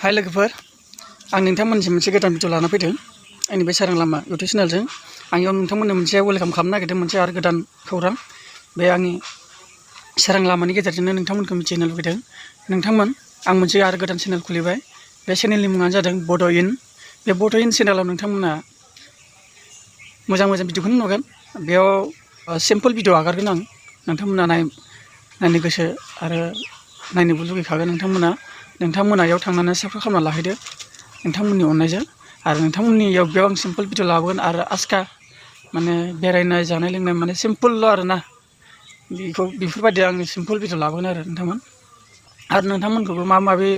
हाय लोगोफोर आं नोंथांमोननिसिम मोनसे गोदान भिडिअ लाना फैदों आंनि बे स्वrang लामा इउटुब चेनेलजों आं इयाव नोंथांमोननो मोनसे वेलकाम खालामनो नागिरदों मोनसे आरो गोदान खौरां बे आंनि स्वrang लामानि गेजेरजोंनो नोंथांमोनखौ मिथिहोनो लुबैदों नोंथांमोन आं मोनसे आरो गोदान चेनेल खुलिबाय बे चेनेलनि मुङानो जादों Bodo बे Bodo चेनेलाव नोंथांमोना मोजां भिडिअखौनो नुगोन बेयाव सिम्पल भिडिअ आगारगोन आं नोंथांमोना नायनो गोसो आरो नायनोबो लुगैखागोन नोंथांमोना इयाव थांनानै साबस्क्राइब खालामना लाहैदो नोंथांमोननि अननायजों आरो नोंथांमोननि इयाव बेयाव आं सिम्पल भिडिअ लाबोगोन आरो आस्का माने बेरायनाय जानाय लोंनाय माने सिम्पल आरोना बेफोरबायदि आं सिम्पल भिडिअ लाबोगोन आरो नोंथांमोनखौबो माबे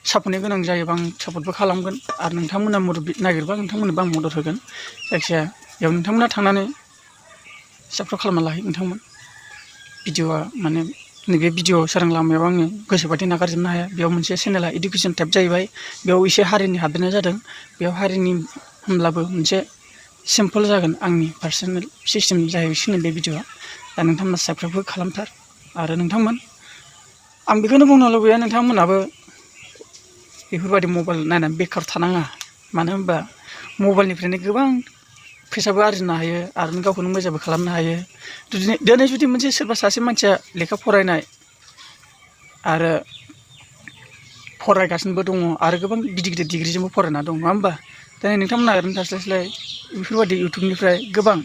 सापर्टनि गोनां जायोबा आं सापर्टबो खालामगोन आरो नोंथांमोना मदद नागिरबा नोंथांमोननोबो आं मदद होगोन जायखिजाया बेयाव नोंथांमोना थांनानै साबस्क्राइब खालामना लाहै नोंथांमोन भिडिअआ माने नैबे भिडिअ स्वrang लामायाव आङो गोसोबायदि नागारजोबनो हाया बेयाव मोनसे चेनेला इडुकेसन टाइप जाहैबाय बेयाव एसे हारिनि हाबदेरनाय जादों बेयाव हारिनि होमब्लाबो मोनसे सिम्पल जागोन आंनि पार्सनेल सिस्टेम जाहैसिगोन बे भिडिअआ दा नोंथांमोना साबस्क्राइबबो खालामथार आरो नोंथांमोन आं बेखौनो बुंनो लुबैयो नोंथांमोनाबो बेफोरबायदि मबाइल नायनानै बेखार थानाङा मानो होनबा मबाइलनिफ्रायनो गोबां फैसाबो आरजिनो हायो आरो गावखौनो मोजांबो खालामनो हायो दिनै जुदि मोनसे सोरबा सासे मानसिया लेखा फरायनाय आरो फरायगासिनोबो दङ आरो गोबां गिदिर डिग्रिजोंबो फरायना दं नङा होमबा दिनै नोंथांमोना ओरैनो थास्लायस्लाय बेफोरबायदि इउटुबनिफ्राय गोबां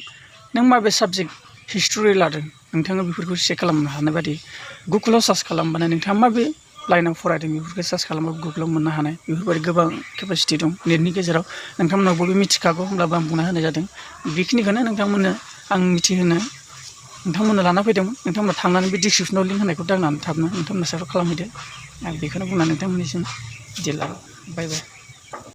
नों माबे साबजेक्ट हिस्ट्रि लादों नोंथाङा बेफोरखौ चेक खालामनो हानाय बायदि गुगोलाव सार्च खालामबानो नोंथाङा माबे लाइनाव फरायदों बेफोरखौ सार्च खालामबाबो गुगोलाव मोननो हानाय बेफोरबायदि गोबां केपासिटि दं नेटनि गेजेराव नोंथांमोना बयबो मिथिखागौ होमब्लाबो आं बुंना होनाय जादों बेखिनिखौनो नोंथांमोननो आं मिथिहोनो नोंथांमोननो लाना फैदोंमोन नोंथांमोना थांनानै बे डिसक्रिपसनाव लिंक होनायखौ दांनानै थाबनो नोंथांमोना साबस्क्राइब खालामहैदो आं बेखौनो बुंनानै नोंथांमोननिसिम भिडिअ लाबाय बाय